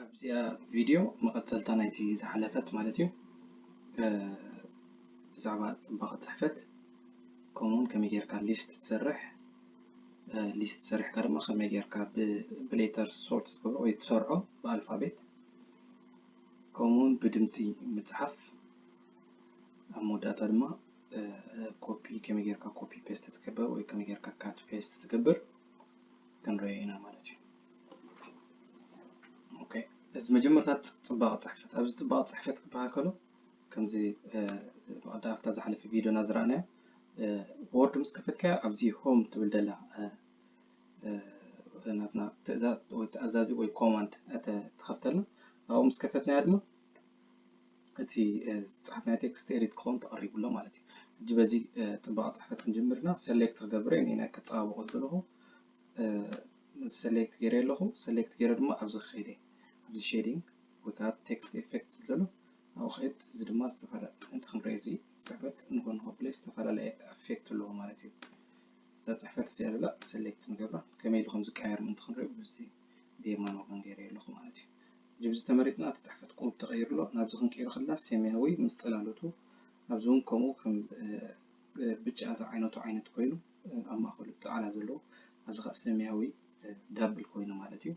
ኣብዚኣ ቪድዮ መቐጸልታ ናይቲ ዝሓለፈት ማለት እዩ። ብዛዕባ ጽባቐ ጽሕፈት፣ ከምኡውን ከመይ ጌርካ ሊስት ትሰርሕ፣ ሊስት ሰሪሕካ ድማ ከመይ ጌርካ ብሌተር ሶርት ትገብሮ ወይ ትሰርዖ ብኣልፋቤት፣ ከምኡውን ብድምፂ ምፅሓፍ፣ ኣብ መወዳእታ ድማ ኮፒ ከመይ ጌርካ ኮፒ ፔስት ትገብር ወይ ከመይ ጌርካ ካት ፔስት ትገብር ክንሪኦ ኢና ማለት እዩ። ኦኬ፣ እዚ መጀመርታ ጽባቐ ጽሕፈት። ኣብዚ ጽባቐ ጽሕፈት ክበሃል ከሎ ከምዚ ብቐዳፍታ ዝሓለፈ ቪድዮና ዝረኣናዮ፣ ወርድ ምስ ከፈትካዮ ኣብዚ ሆም ትብል ደላ ናትና ትእዛዝ ወይ ተኣዛዚ ወይ ኮማንድ ትኸፍተልና። ኣብኡ ምስ ከፈትናያ ድማ እቲ ዝፀሓፍናዮ ቴክስት ኤዲት ክኸውን ተቐሪቡ ኣሎ ማለት እዩ። ሕጂ በዚ ጽባቐ ጽሕፈት ክንጅምር ኢና። ሰሌክት ክገብር እየ፣ ንናይ ከፀባብቆ ዘለኹ ሰሌክት ገይረ ኣለኹ። ሰሌክት ገይረ ድማ ኣብዚ ክኸይደ፣ ኣብዚ ሼዲንግ ወይ ከዓ ቴክስት ኤፌክት ዝብል ዘሎ ኣብኡ ክኸይድ። እዚ ድማ ዝተፈላለየ፣ እቲ ክንሪኦ፣ እዚ ጽሕፈት ንጎኒ ከብለ ዝተፈላለየ ኤፌክት ኣለዎ ማለት እዩ። እዛ ጽሕፈት እዚኣ ዘላ ሰሌክት ንገብራ። ከመይ ኢሉ ከም ዝቀየር ምእንቲ ክንሪኦ ብዚ ብየማን ወገን ገይረ ኣለኹ ማለት እዩ። ሕጂ ብዚ ተመሪጽና እቲ ጽሕፈት ቁሩብ ተቐይሩ ኣሎ። ናብዚ ክንቅይሮ ከለና ሰማያዊ ምስ ጽላሎቱ፣ ኣብዚ እውን ከምኡ ከም ብጫ ዝዓይነቱ ዓይነት ኮይኑ ኣብ ማእከሉ ጻዕዳ ዘለዎ፣ ኣብዚ ከዓ ሰማያዊ ዳብል ኮይኑ ማለት እዩ።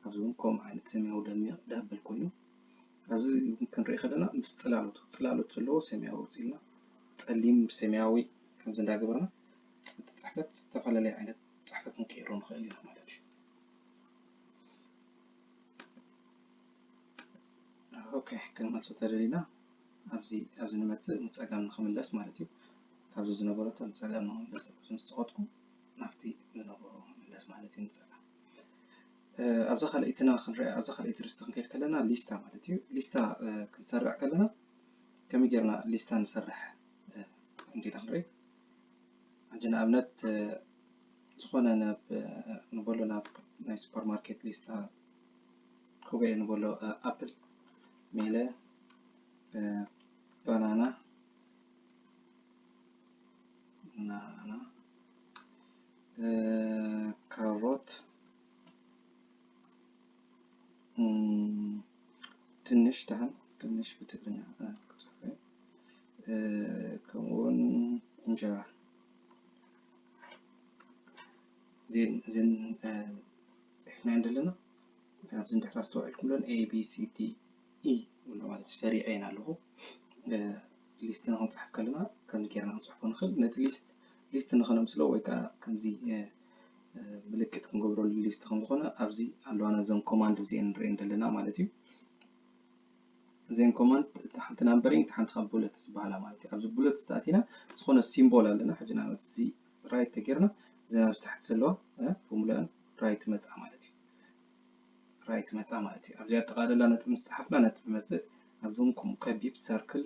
ኣብዚ እውን ከምኡ ዓይነት ሰማያዊ ደሚቕ ዳብል ኮይኑ ኣብዚ እውን ክንርኢ ከለና ምስ ጽላሎቱ፣ ጽላሎት ዘለዎ ሰማያዊ ኣውፂእልና ጸሊም ሰማያዊ ከምዚ እንዳገበርና እቲ ጽሕፈት ዝተፈላለየ ዓይነት ጽሕፈት ክንቅይሮ ንኽእል ኢና ማለት እዩ። ኦኬ፣ ክንመልሶ ተደሊና ኣብዚ ኣብዚ ንመጽእ ንጸጋም ንኽምለስ ማለት እዩ። ካብዚ ዝነበረቶ ንጸጋም ንኽምለስ ኣብዚ ምስ ጸቐጥኩ ናብቲ ዝነበሮ ንምለስ ማለት እዩ። ንጸጋም ኣብዛ ካልኣይትና ክንሪኣ ኣብዛ ካልኣይቲ ርስቲ ክንከይድ ከለና ሊስታ ማለት እዩ። ሊስታ ክንሰርዕ ከለና ከመይ ጌርና ሊስታ ንሰርሕ እንዲና ክንርኢ። ሕጂ ንኣብነት ዝኾነ ናብ ንበሎ ናብ ናይ ሱፐርማርኬት ሊስታ ክጎየ ንበሎ ኣፕል፣ ሜለ፣ ባናና፣ ናና፣ ካሮት፣ ድንሽ፣ ደሓን ድንሽ ብትግርኛ ክፅሕፍ፣ ከምኡውን እንጀራ። እዚን እዚን ፅሒፍናየን ዘለና ኣብዚ እንድሕር ኣስተውዒልኩምለን A B C D E ይብሉ ማለት እዩ። ሰሪዐ እየን ኣለኹ። ሊስት ንክንፅሕፍ ከለና ከምዚ ጌርና ክንፅሕፎ ንኽእል። ነቲ ሊስት ሊስት ንኸነምስሎ ወይ ከዓ ከምዚ ምልክት ክንገብረሉ ሊስት ከም ዝኾነ ኣብዚ ኣለዋና እዘን ኮማንድ እዚአን ንሪአን ዘለና ማለት እዩ። እዘን ኮማንድ እታ ሓንቲ ናምበሪንግ እታ ሓንቲ ካብ ቡለት ዝበሃላ ማለት እዩ። ኣብዚ ቡለት ዝተኣቲና ዝኾነ ሲምቦል ኣለና። ሕጂ ንኣብነት እዚ ራይት ተጌርና እዘን ኣብዚ ታሕቲ ዘለዋ ብምሉአን ራይት መፃ ማለት እዩ። ራይት መፃ ማለት እዩ። ኣብዚኣ ኣጠቓለላ ነጥቢ ምስ ፀሓፍና ነጥቢ መፅእ። ኣብዚ እውን ከምኡ ከቢብ ሰርክል፣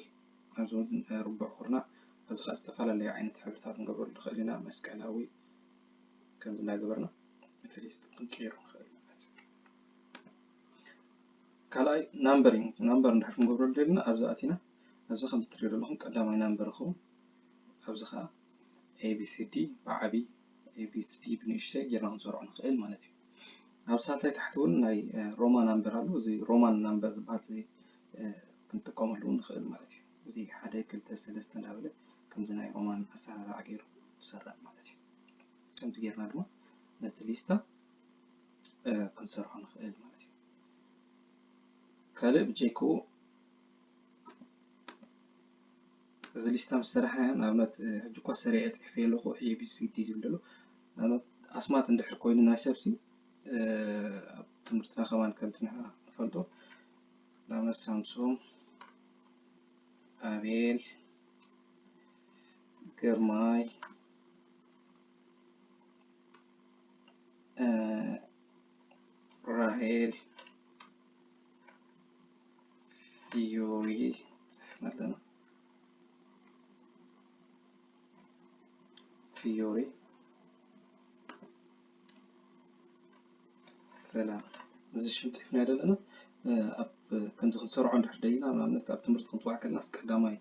ኣብዚ እውን ርቡዕ ኩርናዕ፣ ኣብዚ ከዓ ዝተፈላለዩ ዓይነት ሕብርታት ክንገብረሉ ንኽእል ኢና። መስቀላዊ ከምዚ እናገበርና እቲ ሊስት ክንቅይሮ ንኽእል ማለት እዩ። ካልኣይ ናምበሪንግ፣ ናምበር እንድሕር ክንገብረሉ ደሊና ኣብዚ ኣቲና ኣብዚ ከምዚ ትሪኦ ዘለኹም ቀዳማይ ናምበር ይኸውን። ኣብዚ ከዓ A B C D ብዓቢ A B C D ብንእሽተይ ጌርና ክንሰርዖ ንኽእል ማለት እዩ። ኣብ ሳልሳይ ታሕቲ እውን ናይ ሮማን ናምበር ኣሎ። እዚ ሮማን ናምበር ዝበሃል እዚ ክንጥቀመሉ ንኽእል ማለት እዩ። እዚ ሓደ ክልተ ሰለስተ እንዳበለ ከምዚ ናይ ሮማን ኣሰራርዓ ገይሩ ዝሰርዕ ማለት እዩ። ከምዚ ጌርና ድማ ነቲ ሊስታ ክንሰርሖ ንኽእል ማለት እዩ። ካልእ ብጀይክኡ እዚ ሊስታ ምስ ሰራሕናዮ ንኣብነት ሕጂ እኳ ሰሪዐ ፅሒፈ ኣለኹ A B C D ዝብል ዘሎ ንኣብነት ኣስማት እንድሕር ኮይኑ ናይ ሰብሲ ኣብ ትምህርትና ከማን ከምቲ ንሕና ንፈልጦ ንኣብነት ሳምሶም፣ ኣቤል፣ ግርማይ፣ ራሄል፣ ፊዮሪ ፅሕፍና ኣለና። ፊዮሪ ሰላም። እዚ ሽም ፅሕፍና ዘለና ኣብ ከምዚ ክንሰርዖ እንድሕር ደሊና ንኣብነት ኣብ ትምህርቲ ክንፅዋዕ ከለናስ ቀዳማይ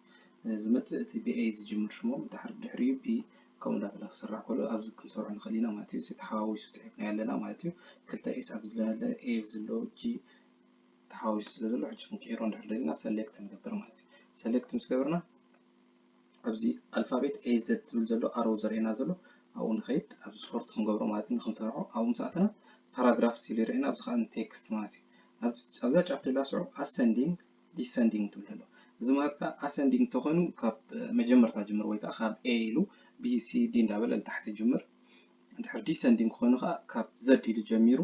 ዝመፅእ እቲ ብ A ዝጅምር ሽሞም ድሕሪ ድሕሪኡ B ከምኡ እንዳበለ ክስራሕ ከሎ ኣብዚ ክንሰርዖ ንኽእል ኢና ማለት እዩ። እዚ ተሓዋዊሱ ፅሒፍና ኣለና ማለት እዩ። ክልተ ኤስ ኣብ ዝለለ A ዘሎ G ሓዊሱ ስለ ዘሎ ሕጂ ክንቅይሮ እንድሕር ደሊና ሰሌክት ንገብር ማለት እዩ። ሰሌክት ምስ ገበርና ኣብዚ ኣልፋቤት A Z ዝብል ዘሎ ኣሮ ዘርእየና ዘሎ ኣብኡ ንኸይድ ኣብዚ ሶርት ክንገብሮ ማለት እዩ። ንክንሰርሖ ኣብኡ ምስ ኣተና ፓራግራፍ ሲሉ ይርእየና ኣብዚ ከዓ ቴክስት ማለት እዩ። ኣብዚ ኣብዛ ጫፍ ደላ ስዑ ኣሰንዲንግ ዲሰንዲንግ ትብል ዘሎ። እዚ ማለት ከዓ ኣሰንዲንግ ተኮይኑ ካብ መጀመርታ ጅምር ወይ ከዓ ካብ A ኢሉ B C D እንዳበለ ንታሕቲ ጅምር። እንድሕር ዲሰንዲንግ ኮይኑ ከዓ ካብ Z ኢሉ ጀሚሩ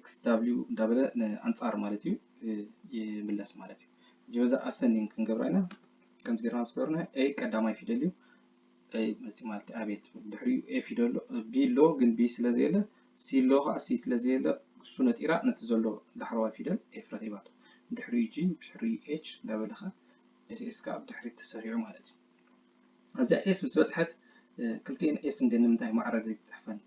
X W እንዳበለ ኣንፃር ማለት እዩ ይምለስ ማለት እዩ። ሕጂ በዛ ኣሰንዲንግ ክንገብራ ኢና። ከምዚ ገርና ምስ ገበርና A ቀዳማይ ፊደል እዩ። A መፂ ማለት ኣቤት ትብል ድሕሪኡ A ፊደል ኣሎ B ኣሎ ግን B ስለ ዘየለ C ኣሎ ከዓ C ስለ ዘየለ እሱ ነጢራ ነቲ ዘሎ ዳሕረዋይ ፊደል ኤፍ ረኺባቶ። ድሕሪኡ G ድሕሪኡ H እንዳበለ ከዓ S S ከዓ ብድሕሪት ተሰሪዑ ማለት እዩ። ኣብዚኣ S ምስ በፅሐት ክልቲኤን S እንደ ንምንታይ ማዕረ ዘይትፅሕፈን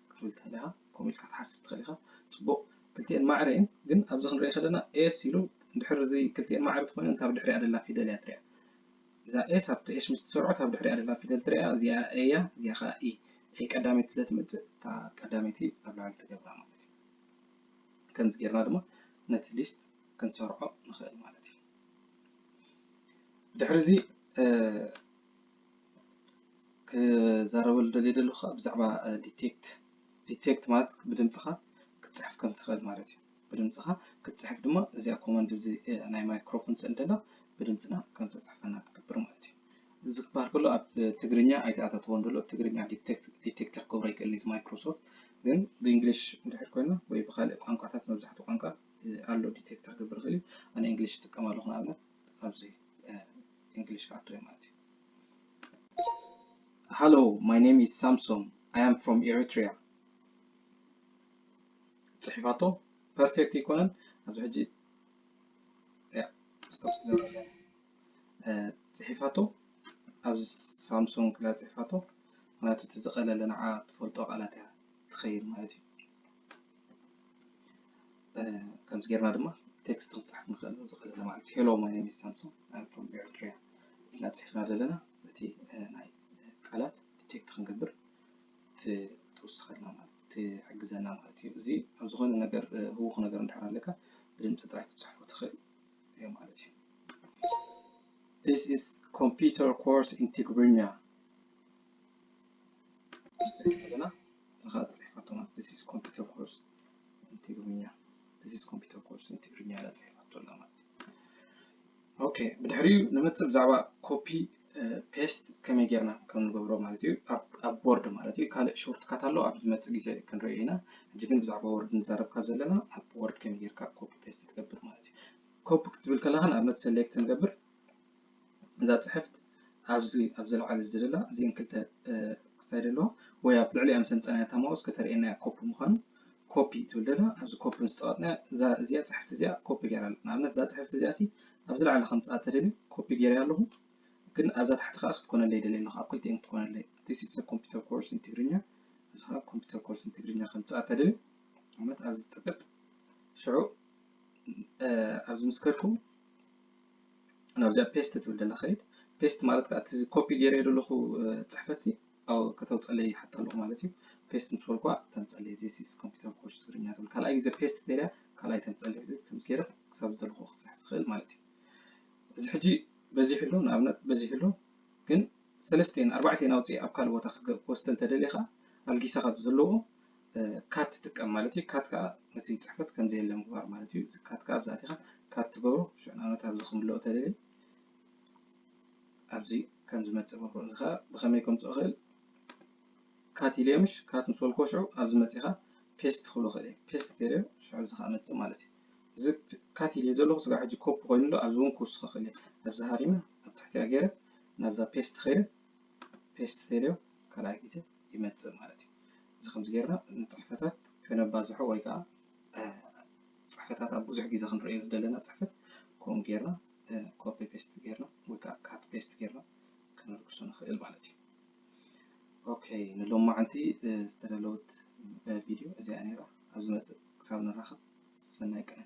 ክትብል ትኽእል ኢኻ። ከምኡ ኢልካ ክትሓስብ ትኽእል ኢኻ። ፅቡቕ ክልቲኤን ማዕረ እየን ግን ኣብዚ ክንሪኦ ከለና S ኢሉ ድሕሪ እዚ ክልቲኤን ማዕረ ትኾይኑ እንታ ብድሕሪኣ ደላ ፊደል እያ ትሪኣ። እዛ S ኣብቲ S ምስ ትሰርዖ እታ ብድሕሪኣ ደላ ፊደል ትሪኣ እዚኣ A እያ እዚኣ ከዓ E። A ቀዳመይቲ ስለ ትመፅእ እታ ቀዳመይቲ ኣብ ላዕሊ ትገብራ ማለት እዩ። ከምዚ ጌርና ድማ ነቲ ሊስት ክንሰርዖ ንኽእል ማለት እዩ። ድሕሪ እዚ ክዛረበሉ ደልየ ዘለኹ ከዓ ብዛዕባ ዲቴክት ዲቴክት ማለት ብድምፅኻ ክትፅሕፍ ከም ትኽእል ማለት እዩ። ብድምፅኻ ክትፅሕፍ ድማ እዚኣ ኮማንድ እዚ ናይ ማይክሮፎን ስእል ደላ ብድምፅና ከም ተፅሕፈና ትገብር ማለት እዩ። እዚ ክበሃል ከሎ ኣብ ትግርኛ ኣይተኣታተወን ዘሎ ትግርኛ ዲቴክተር ክገብሮ ኣይክእልን እዚ ማይክሮሶፍት ግን ብእንግሊሽ እንድሕር ኮይና ወይ ብካልእ ቋንቋታት መብዛሕትኡ ቋንቋ ኣሎ ዲቴክተር ክገብር ይኽእል እዩ። ኣነ እንግሊሽ ዝጥቀም ኣለኹ ንኣብነት ኣብዚ እንግሊሽ ክኣትዎ ማለት እዩ። Hello, my name is Samson. I am from Eritrea. ፅሒፋቶ ፐርፌክት ይኮነን ኣብዚ ሕጂ ስቶፕ ፅሒፋቶ ኣብዚ ሳምሶን ክላ ፅሒፋቶ ምክንያቱ እቲ ዝቀለለ ንዓ ትፈልጦ ቃላት እያ ትኸይድ ማለት እዩ። ከምዚ ጌርና ድማ ቴክስት ክንፅሕፍ ንኽእል ዝቀለለ ማለት እዩ። Hello, my name is Samson, I'm from Eritrea ኢልና ፅሒፍና ዘለና እቲ ናይ ቃላት ዲቴክት ክንገብር ትውስኸልና ማለት ትሕግዘና ማለት እዩ። እዚ ኣብ ዝኾነ ነገር ህውኽ ነገር እንድሕር ኣለካ ብድምፂ ጥራይ ክትፅሕፎ ትኽእል እዩ ማለት እዩ። This is computer course in Tigrinya ዘለና እዚ ከዓ ፅሒፋቶ ማለት this is computer course in Tigrinya this is computer course in Tigrinya ኢላ ፅሒፋቶ ኣላ ማለት እዩ። ኦኬ ብድሕሪኡ ንመፅእ ብዛዕባ ኮፒ ፔስት ከመይ ጌርና ከም ንገብሮ ማለት እዩ ኣብ ቦርድ ማለት እዩ። ካልእ ሾርትካት ኣሎ ኣብ ዝመፅእ ግዜ ክንሪኦ ኢና። ሕጂ ግን ብዛዕባ ወርድ ንዛረብ ካብ ዘለና ኣብ ወርድ ከመይ ጌርካ ኮፒ ፔስት ትገብር ማለት እዩ። ኮፒ ክትብል ከለካ ንኣብነት ሰሌክት ንገብር እዛ ፅሕፍት ኣብዚ ኣብዚ ላዕሊ እዚ ደላ እዚአን ክልተ ክስታይ ደለዋ ወይ ኣብ ልዕሊኣ ምስ ኣምፀናያ እታ ማውስ ከተርእየና እያ ኮፒ ምዃኑ ኮፒ ትብል ደላ ኣብዚ ኮፒ ምስ ፀቐጥና እዚኣ ፅሕፍቲ እዚኣ ኮፒ ገይራ ኣላ። ንኣብነት እዛ ፅሕፍቲ እዚኣ ሲ ኣብዚ ላዕሊ ከምፅኣ ተደልዩ ኮፒ ገይረ ኣለኹ ግን ኣብዛ ታሕቲ ከዓ ክትኮነለይ ደልየ ኣለኹ ኣብ ክልቲአን ክትኮነለይ this is computer course in ትግርኛ እዚ ከዓ ኮምፒተር ኮርስ in ትግርኛ ከምፅኣ ተደልዩ ንኣብነት ኣብዚ ፅቅጥ ሽዑ ኣብዚ ምስ ከድኩ ናብዚኣ ፔስት ትብል ደላ ከይድ ፔስት ማለት ከዓ እቲ ኮፒ ገይረ ዘለኹ ፅሕፈት ከተውፀለይ ይሓታ ኣለኹ ማለት እዩ። ፔስት ምስ በልኳ ተምፀለይ this is computer course ትግርኛ ትብል ካልኣይ ግዜ ፔስት ተልያ ካልኣይ ተምፀለይ እዚ ከምዚ ገይረ ክሳብ ዝደለኹ ክፅሕፍ ይኽእል ማለት እዩ። እዚ ሕጂ በዚሑ ኣሎ ንኣብነት በዚሑ ኣሎ ግን ሰለስቲኤን ኣርባዕቲኤን ኣውፅኤ ኣብ ካልእ ቦታ ክወስደ እንተደልየ ከዓ ኣልጊሳ ካብ ዘለዎ ካት ትጥቀም ማለት እዩ። ካት ከዓ ነቲ ፅሕፈት ከምዘየለ ምግባር ማለት እዩ። እዚ ካት ከዓ ኣብዚ ኣቲኻ ካት ትገብሮ ሽዑ ንኣብነት ኣብዚ ክምልኦ ተደልየ ኣብዚ ከም ዝመፅእ ገብሮ እዚ ከዓ ብኸመይ ከምፅኦ ይኽእል ካት ኢለዮ ምሽ ካት ምስ በልኮ ሽዑ ኣብዚ መፂኻ ፔስት ክብሎ ክእል እየ ፔስት ገይረዮ ሽዑ እዚ ከዓ መፅእ ማለት እዩ። እዚ ካት ኢለዮ ዘለኹ ስጋ ሕጂ ኮፒ ኮይኑ ኣሎ ኣብዚ እውን ክውስኾ ክእል እየ ኣብዚ ሃሪመ ኣብ ትሕቲኣ ገይረ ናብዛ ፔስት ከይደ ፔስት ተልዮ ካልኣይ ግዜ ይመፅእ ማለት እዩ። እዚ ከምዚ ጌርና ንፅሕፈታት ከነባዝሖ ወይ ከዓ ፅሕፈታት ኣብ ብዙሕ ግዜ ክንሪኦ ዝደለና ፅሕፈት ከምኡ ጌርና ኮፒ ፔስት ጌርና ወይ ከዓ ካት ፔስት ጌርና ከነልግሶ ንኽእል ማለት እዩ። ኦኬ ንሎማዓንቲ ዝተዳለወት ቪድዮ እዚኣ ነይራ። ኣብ ዝመፅእ ክሳብ ንራኸብ ሰናይ ቀን።